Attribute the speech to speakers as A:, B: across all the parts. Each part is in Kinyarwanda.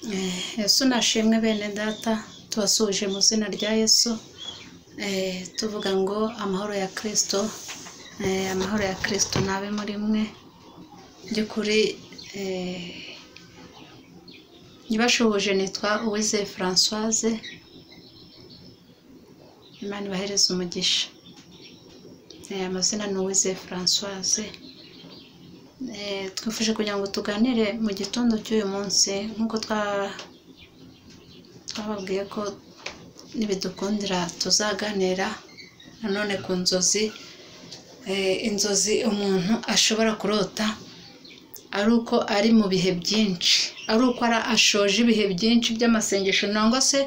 A: Yesu nashimwe bene data, tubasuhuje mu izina rya Yesu, tuvuga ngo amahoro ya Kristo, amahoro ya Kristo nabe muri mwe. By'ukuri nyibashuhuje, nitwa Uwizeye Françoise, Imana ibahereze umugisha. Amazina ni Uwizeye Françoise. Twifuje kugira ngo tuganire mu gitondo cy'uyu munsi, nk'uko twababwiye ko nibidukundira tuzaganira nanone ku nzozi. Inzozi umuntu ashobora kurota ari uko ari mu bihe byinshi, ari uko ashoje ibihe byinshi by'amasengesho, nangwa se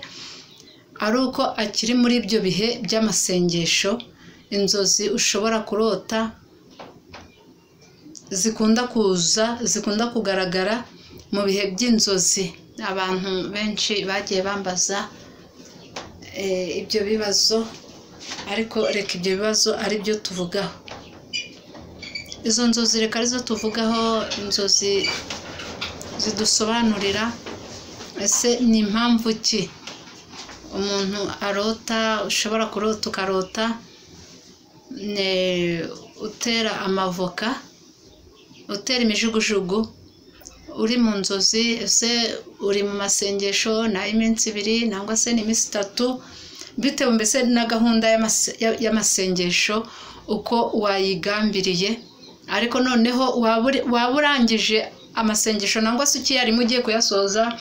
A: ari uko akiri muri ibyo bihe by'amasengesho. Inzozi ushobora kurota zikunda kuza, zikunda kugaragara mu bihe by'inzozi. Abantu benshi bagiye bambaza ibyo bibazo, ariko reka ibyo bibazo ari byo tuvugaho. Izo nzozi reka arizo tuvugaho, inzozi zidusobanurira ese ni impamvu ki umuntu arota. Ushobora kurota ukarota utera amavoka, utera imijugujugu, uri mu nzozi. Ese uri mu masengesho ni ay'iminsi ibiri nangwa se ni iminsi itatu, bitewe mbese na gahunda y'amasengesho uko wayigambiriye. Ariko noneho waba urangije amasengesho nangwa se ukiyarimo ugiye kuyasoza,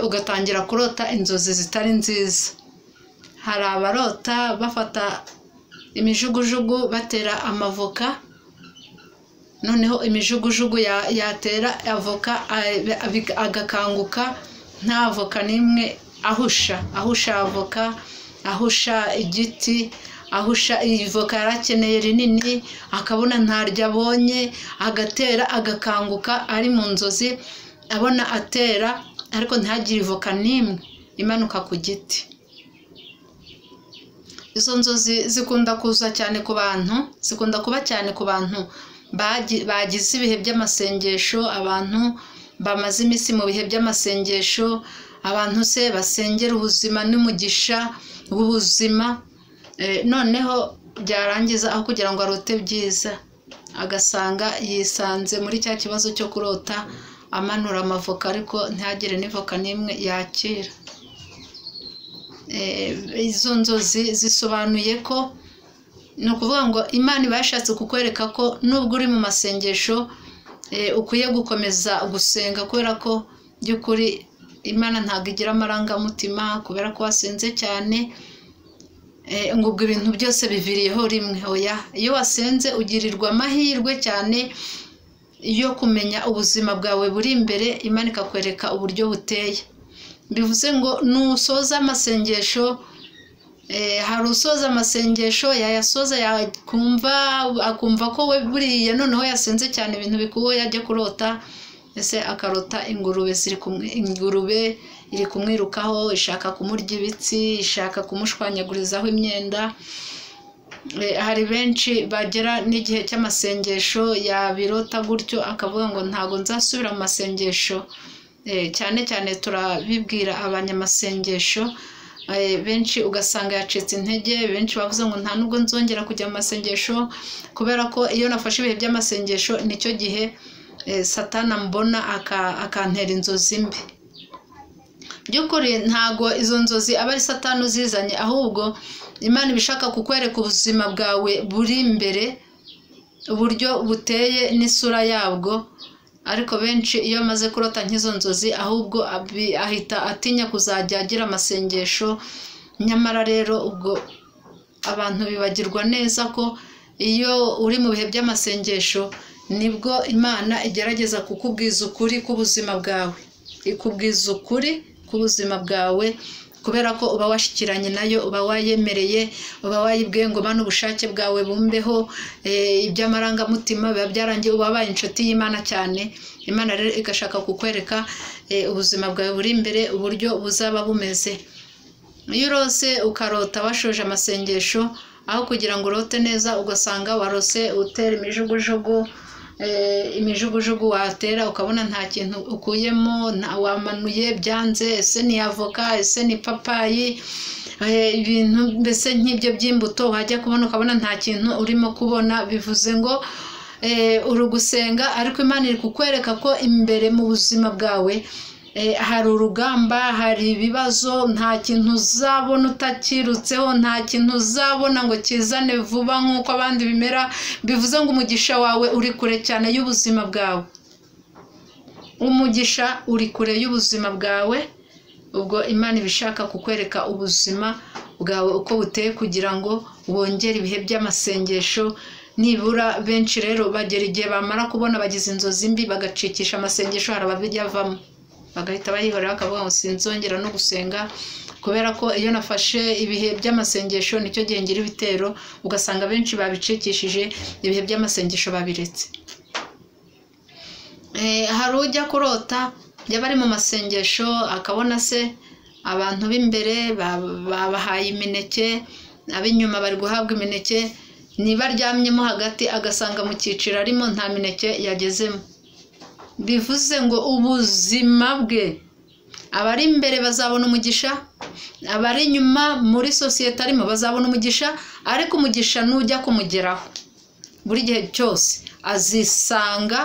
A: ugatangira kurota inzozi zitari nziza. Hari abarota bafata imijugujugu batera amavoka, noneho imijugujugu yatera avoka agakanguka nta avoka n'imwe ahusha, ahusha avoka, ahusha igiti, ahusha ivoka yarakeneye rinini, akabona ntaryo abonye, agatera agakanguka ari mu nzozi abona atera, ariko ntihagire ivoka n'imwe imanuka ku giti. Izo nzozi zikunda kuza cyane ku bantu, zikunda kuba cyane ku bantu bagize ibihe by'amasengesho, abantu bamaze iminsi mu bihe by'amasengesho, abantu se basengera ubuzima n'umugisha w'ubuzima. Noneho byarangiza aho kugira ngo arote byiza, agasanga yisanze muri cya kibazo cyo kurota amanura amavoka, ariko ntihagire n'ivoka n'imwe yakira. Izo nzozi zisobanuye ko, ni ukuvuga ngo Imana iba yashatse kukwereka ko nubwo uri mu masengesho ukwiye gukomeza gusenga, kubera ko by'ukuri Imana ntabwo igira amarangamutima, kubera ko wasenze cyane ngo ubwo ibintu byose biviriyeho rimwe. Oya, iyo wasenze ugirirwa amahirwe cyane yo kumenya ubuzima bwawe buri imbere, Imana ikakwereka uburyo buteye. Bivuze ngo nusoza amasengesho, hari usoza amasengesho yayasoza yakumva akumva ko we buriya noneho yasenze cyane ibintu bikuwe, yajya kurota ese akarota ingurube ziri kumwe, ingurube iri kumwirukaho ishaka kumurya ibitsi, ishaka kumushwanyagurizaho imyenda. Hari benshi bagera n'igihe cy'amasengesho yabirota gutyo akavuga ngo ntabwo nzasubira mu masengesho. Cyane cyane turabibwira abanyamasengesho benshi, ugasanga yacitse intege. Benshi bavuze ngo nta nubwo nzongera kujya mu masengesho, kubera ko iyo nafashe ibihe by'amasengesho nicyo gihe Satana mbona akantera inzozi mbi. By'ukuri ntago izo nzozi aba ari Satani uzizanye, ahubwo Imana iba ishaka kukwereka ubuzima bwawe buri imbere, uburyo buteye n'isura yabwo. Ariko benshi iyo bamaze kurota nk'izo nzozi, ahubwo ahita atinya kuzajya agira amasengesho. Nyamara rero ubwo abantu bibagirwa neza ko iyo uri mu bihe by'amasengesho nibwo Imana igerageza kukubwiza ukuri k'ubuzima bwawe, ikubwiza ukuri k'ubuzima bwawe, kubera ko uba washyikiranye nayo, uba wayemereye, uba wayibwiye ngo Mana ubushake bwawe bumbeho. Iby'amarangamutima biba byarangiye, uba wabaye inshuti y'Imana cyane. Imana rero igashaka kukwereka ubuzima bwawe buri imbere uburyo buzaba bumeze. Iyo urose ukarota washoje amasengesho, aho kugira ngo urote neza ugasanga warose utera imijugujugu, Imijugujugu watera ukabona nta kintu ukuyemo, wamanuye byanze, ese ni avoka, ese ni papayi, ibintu mbese nk'ibyo by'imbuto wajya kubona ukabona nta kintu urimo kubona. Bivuze ngo uri gusenga ariko Imana iri kukwereka ko imbere mu buzima bwawe hari urugamba, hari ibibazo, nta kintu uzabona utakirutseho, nta kintu uzabona ngo kizane vuba nk'uko abandi bimera. Bivuze ngo umugisha wawe uri kure cyane y'ubuzima bwawe, umugisha uri kure y'ubuzima bwawe. Ubwo Imana iba ishaka kukwereka ubuzima bwawe uko buteye kugira ngo wongere ibihe by'amasengesho. Nibura benshi rero bagera igihe bamara kubona bagize inzozi mbi bagacikisha amasengesho, hari ababijyavamo bagahita bayihorera bakavuga ngo sinzongera no gusenga, kubera ko iyo nafashe ibihe by'amasengesho nicyo gihe ngira ibitero. Ugasanga benshi babicikishije ibihe by'amasengesho babiretse. Hari ujya kurota yaba ari mu masengesho akabona se abantu b'imbere babahaye imineke, ab'inyuma bari guhabwa imineke, niba aryamyemo hagati agasanga mu cyiciro arimo nta mineke yagezemo. Bivuze ngo ubuzima bwe, abari imbere bazabona umugisha, abari inyuma muri sosiyete arimo bazabona umugisha, ariko umugisha nujya kumugeraho buri gihe cyose azisanga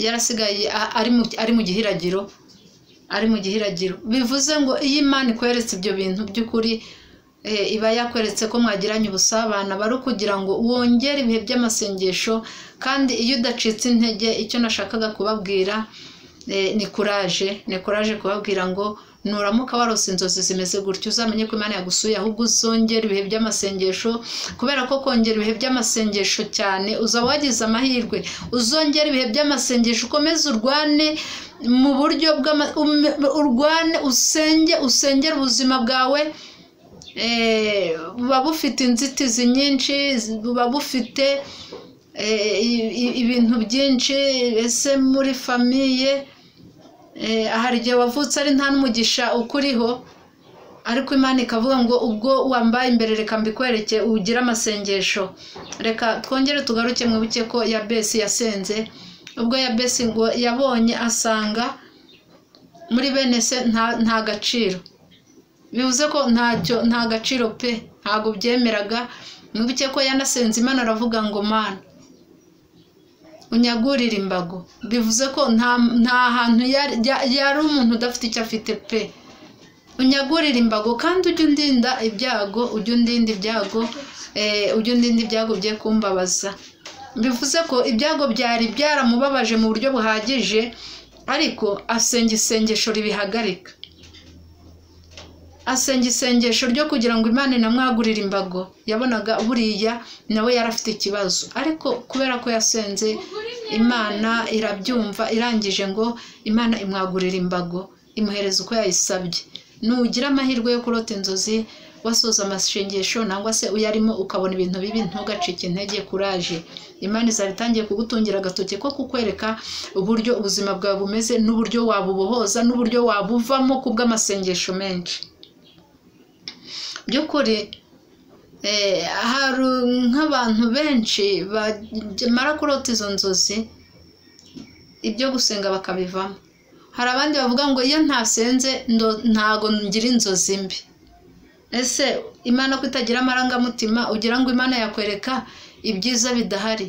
A: yarasigaye ari mu gihiragiro, ari mu gihiragiro. Bivuze ngo iyo Imana ikweretse ibyo bintu by'ukuri iba yakweretse ko mwagiranye ubusabane, bari kugira ngo wongere ibihe by'amasengesho. Kandi iyo udacitse intege, icyo nashakaga kubabwira ni kuraje, ni kuraje kubabwira ngo nuramuka warose inzozi zimeze gutyo uzamenye ko Imana yagusuye, ahubwo uzongera ibihe by'amasengesho, kubera ko kongera ibihe by'amasengesho cyane uzaba wagize amahirwe. Uzongera ibihe by'amasengesho, ukomeze urwane mu buryo urwane, usenge, usengere ubuzima bwawe. Buba bufite inzitizi nyinshi, buba bufite ibintu byinshi. Ese muri famiye hari igihe wavutse ari nta n'umugisha ukuriho, ariko Imana ikavuga ngo ubwo wambaye imbere reka mbikwereke, ugire amasengesho. Reka twongere tugaruke mwibuke ko Yabesi yasenze. Ubwo Yabesi ngo yabonye asanga muri bene se nta gaciro, bivuze ko ntacyo, nta gaciro pe, ntabwo byemeraga. Mwibuke ko yanasenze Imana aravuga ngo Mana unyagurire imbago. Bivuze ko nta hantu yari umuntu udafite icyo afite pe. Unyagurire imbago kandi ujye undinda ibyago, ujye undinda ibyago, ujye undinda ibyago bye kumbabaza. Bivuze ko ibyago byari byaramubabaje mu buryo buhagije, ariko asenga isengesho ribihagarika, asenga isengesho ryo kugira ngo Imana inamwagurire imbago. Yabonaga buriya nawe yarafite ikibazo, ariko kubera ko yasenze Imana irabyumva, irangije ngo Imana imwagurira imbago, imuhereza uko yayisabye. Nugira amahirwe yo kurota inzozi wasoza amasengesho nangwa se uyarimo ukabona ibintu bibi, ntugacike intege, kuraje. Imana izaba itangiye kugutungira agatoki ko kukwereka uburyo ubuzima bwawe bumeze, n'uburyo wabubohoza, n'uburyo wabuvamo kubw'amasengesho menshi. By'ukuri hari nk'abantu benshi bamara kurota izo nzozi ibyo gusenga bakabivamo. Hari abandi bavuga ngo iyo ntasenze ntago ngira inzozi mbi. Ese Imana ko itagira amarangamutima, ugira ngo Imana yakwereka ibyiza bidahari?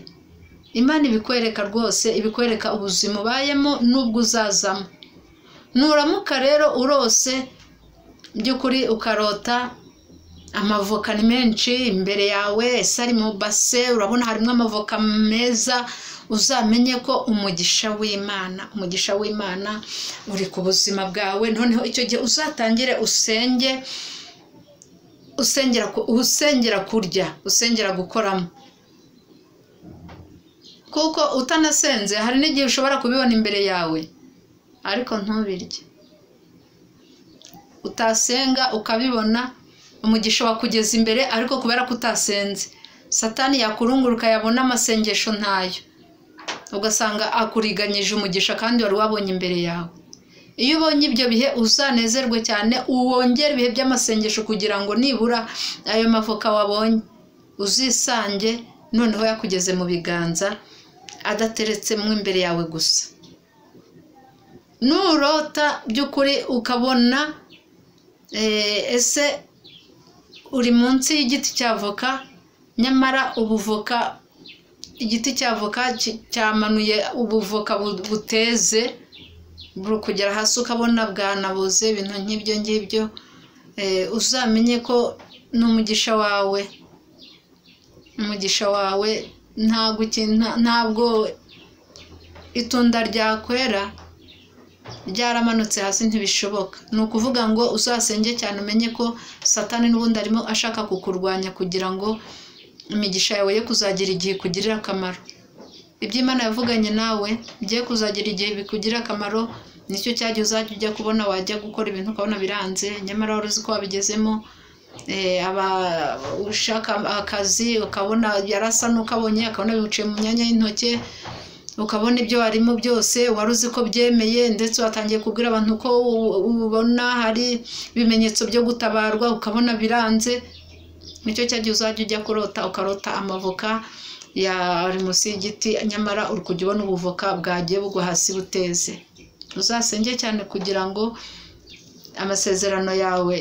A: Imana ibikwereka rwose, ibikwereka ubuzima ubayemo n'ubwo uzazamo. Nuramuka rero urose by'ukuri ukarota amavoka ni menshi imbere yawe, ese ari mu base, urabona harimo amavoka meza, uzamenye ko umugisha w'Imana, umugisha w'Imana uri ku buzima bwawe. Noneho icyo gihe uzatangire usenge, usengera kurya, usengera gukoramo, kuko utanasenze hari n'igihe ushobora kubibona imbere yawe ariko ntubirye. Utasenga ukabibona, umugisha wakugeza imbere, ariko kubera ko utasenze Satani yakurunguruka, yabona amasengesho ntayo, ugasanga akuriganyije umugisha kandi wari wabonye imbere yawe. Iyo ubonye ibyo bihe uzanezerwe cyane, wongere ibihe by'amasengesho kugira ngo nibura ayo mavoka wabonye uzisange noneho yakugeze mu biganza. adateretse mo imbere yawe gusa. Nurota by'ukuri ukabona ese uri munsi y'igiti cya voka, nyamara ubuvoka igiti cya voka cyamanuye ubuvoka buteze buri kugera hasi, ukabona bwanabuze, ibintu nk'ibyo ngibyo, uzamenye ko ni umugisha wawe. Umugisha wawe ntabwo itunda ryakwera ryaramanutse hasi, ntibishoboka. Ni ukuvuga ngo uzasenge cyane, umenye ko Satani n'ubundi arimo ashaka kukurwanya kugira ngo imigisha yawe ye kuzagira igihe ikugirira akamaro. Ibyo Imana yavuganye nawe bigiye kuzagira igihe bikugirira akamaro, nicyo cyagiye uzajya ujya kubona, wajya gukora ibintu ukabona biranze, nyamara wari uzi ko wabigezemo. Aba ushaka akazi ukabona yarasa n'ukabonye, akabona bimuciye mu myanya y'intoki, ukabona ibyo warimo byose wari uzi ko byemeye, ndetse watangiye kubwira abantu ko ubona hari ibimenyetso byo gutabarwa, ukabona biranze. Nicyo cyagiye uzajya ujya kurota, ukarota amavoka yari munsi y'igiti, nyamara uri kujya ubona ubuvoka bwagiye bugwa hasi buteze. Uzasenge cyane kugira ngo amasezerano yawe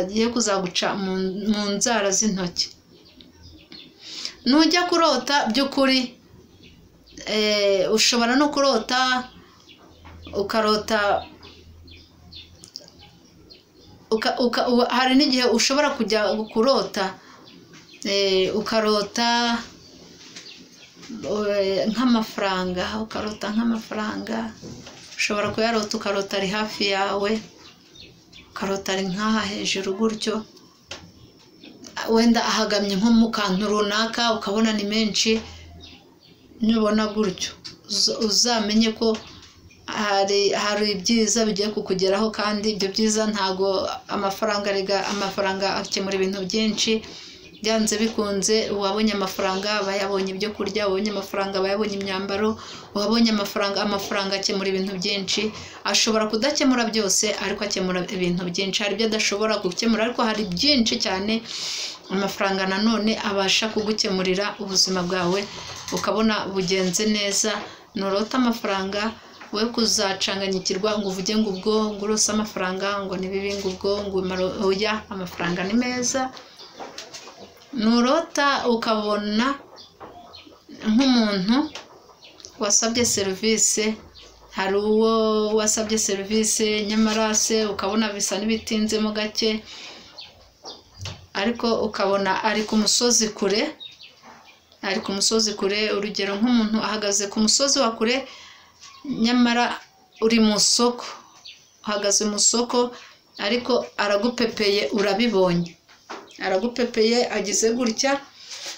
A: ye kuzaguca mu nzara z'intoki. Nujya kurota by'ukuri, ushobora no kurota ukarota hari n'igihe ushobora kujya kurota ukarota nk'amafaranga, ukarota nk'amafaranga, ushobora kuyarota ukarota ari hafi yawe, ukarota ari nk'aha hejuru gutyo, wenda ahagamye nko mu kantu runaka, ukabona ni menshi. Nubona gutyo uzamenye ko hari ibyiza bigiye kukugeraho, kandi ibyo byiza ntago amafaranga, amafaranga akemura ibintu byinshi. Byanze bikunze uwabonye amafaranga aba yabonye ibyo kurya, uwabonye amafaranga aba yabonye imyambaro, uwabonye amafaranga, amafaranga akemura ibintu byinshi. Ashobora kudakemura byose, ariko akemura ibintu byinshi. Hari ibyo adashobora gukemura, ariko hari byinshi cyane amafaranga nanone abasha kugukemurira ubuzima bwawe, ukabona bugenze neza. Nurota amafaranga we kuzacanganyikirwa ngo uvuge ngo ubwo ngo urose amafaranga ngo ni bibi, ngo ubwo ngo oya, amafaranga ni meza. Nurota ukabona nk'umuntu wasabye serivisi, hari uwo wasabye serivisi nyamara se ukabona bisa n'ibitinzemo gake, ariko ukabona ari ku musozi kure, ari ku musozi kure. Urugero nk'umuntu ahagaze ku musozi wa kure, nyamara uri mu soko, uhagaze mu soko, ariko aragupepeye, urabibonye, aragupepeye, agize gutya,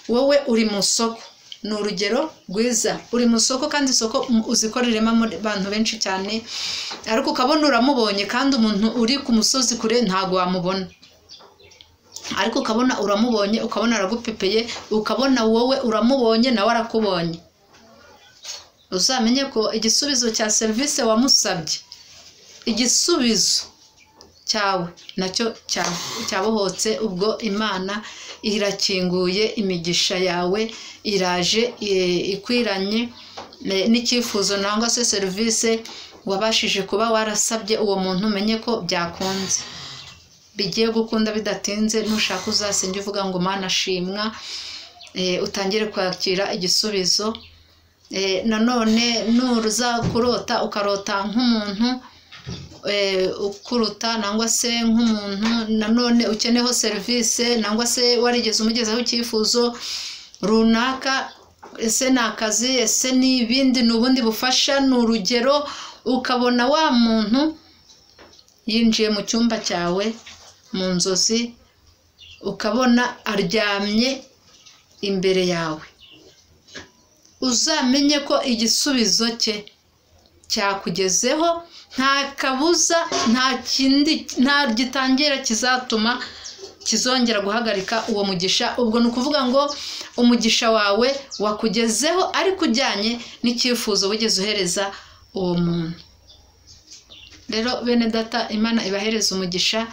A: wowe uri mu soko. Ni urugero rwiza, uri mu soko kandi isoko uzikoreremo abantu benshi cyane, ariko ukabona uramubonye, kandi umuntu uri ku musozi kure ntago wamubona, ariko ukabona uramubonye, ukabona aragupepeye, ukabona wowe uramubonye nawe arakubonye. Uzamenye ko igisubizo cya serivisi wamusabye, igisubizo cyawe nacyo cyabohotse. Ubwo Imana irakinguye, imigisha yawe iraje ikwiranye n'icyifuzo nangwa se serivisi wabashije kuba warasabye uwo muntu. Umenye ko byakunze, bigiye gukunda bidatinze. Nushaka uzasenge uvuga ngo Mana shimwa, utangire kwakira igisubizo. Nanone nuza kurota ukarota nk'umuntu ukuruta, nangwa se nk'umuntu nanone ukeneho serivisi, nangwa se warigeze umugezaho icyifuzo runaka, ese ni akazi, ese ni ibindi, ni ubundi bufasha, ni urugero, ukabona wa muntu yinjiye mu cyumba cyawe mu nzozi, ukabona aryamye imbere yawe, uzamenye ko igisubizo cye cyakugezeho, nta kabuza, nta kindi, nta gitangira kizatuma kizongera guhagarika uwo mugisha. Ubwo ni ukuvuga ngo umugisha wawe wakugezeho, ariko ujyanye n'icyifuzo wigeze uhereza uwo muntu. Rero bene data, Imana ibahereza umugisha.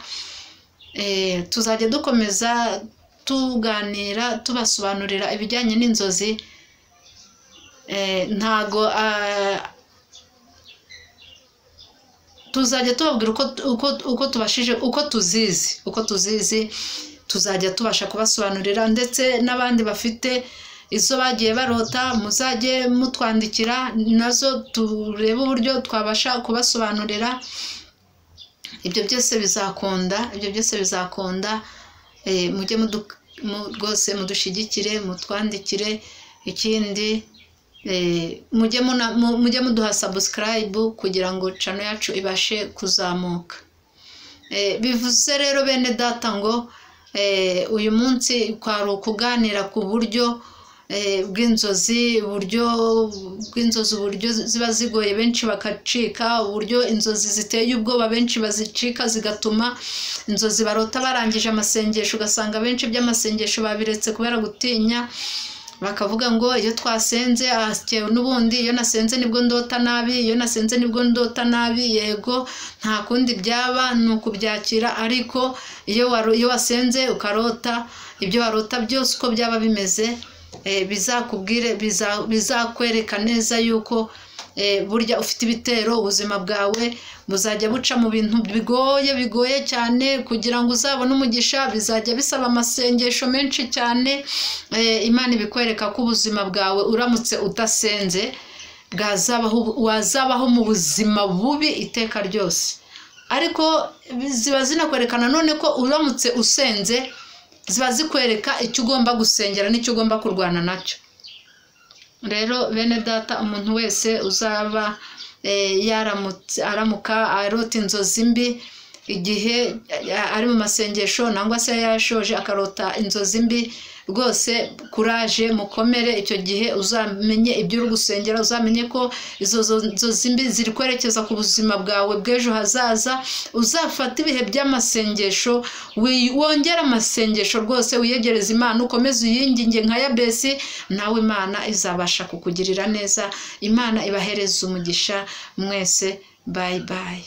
A: Tuzajya dukomeza tuganira, tubasobanurira ibijyanye n'inzozi. Ntago tuzajya tubabwira uko tubashije, uko tuzizi tuzajya tubasha kubasobanurira, ndetse n'abandi bafite izo bagiye barota muzajye mutwandikira nazo turebe uburyo twabasha kubasobanurira. Ibyo byose bizakunda, ibyo byose bizakunda. Mujye rwose mudushigikire, mutwandikire. Ikindi mujye muduha subscribe kugira ngo channel yacu ibashe kuzamuka. Bivuze rero bene data ngo uyu munsi kwari ukuganira ku buryo bw'inzozi, uburyo bw'inzozi, uburyo ziba zigoye benshi bakacika, uburyo inzozi ziteye ubwoba benshi bazicika, zigatuma inzozi barota barangije amasengesho, ugasanga benshi by'amasengesho babiretse kubera gutinya, bakavuga ngo iyo twasenze n'ubundi iyo nasenze nibwo ndota nabi, iyo nasenze nibwo ndota nabi. Yego nta kundi byaba ni ukubyakira, ariko iyo wasenze ukarota, ibyo warota byose uko byaba bimeze bizakubwire, bizakwereka neza yuko burya ufite ibitero. Ubuzima bwawe buzajya buca mu bintu bigoye cyane, kugira ngo uzabone umugisha bizajya bisaba amasengesho menshi cyane. Imana ibikwereka ko ubuzima bwawe uramutse udasenze wazabaho mu buzima bubi iteka ryose. Ariko ziba zinakwerekana none ko uramutse usenze, ziba zikwereka icyo ugomba gusengera n'icyo ugomba kurwana nacyo. Rero bene data, umuntu wese uzaba aramuka arota inzozi mbi igihe ari mu masengesho, nangwa se yashoje akarota inzozi mbi, rwose kuraje, mukomere. Icyo gihe uzamenye ibyo uri gusengera, uzamenye ko izo nzozi mbi ziri kwerekeza ku buzima bwawe bw'ejo hazaza. Uzafata ibihe by'amasengesho, wongere amasengesho rwose, wiyegereze Imana, ukomeze uyinginge nka Yabesi, nawe Imana izabasha kukugirira neza. Imana ibahereze umugisha mwese. Bye bye.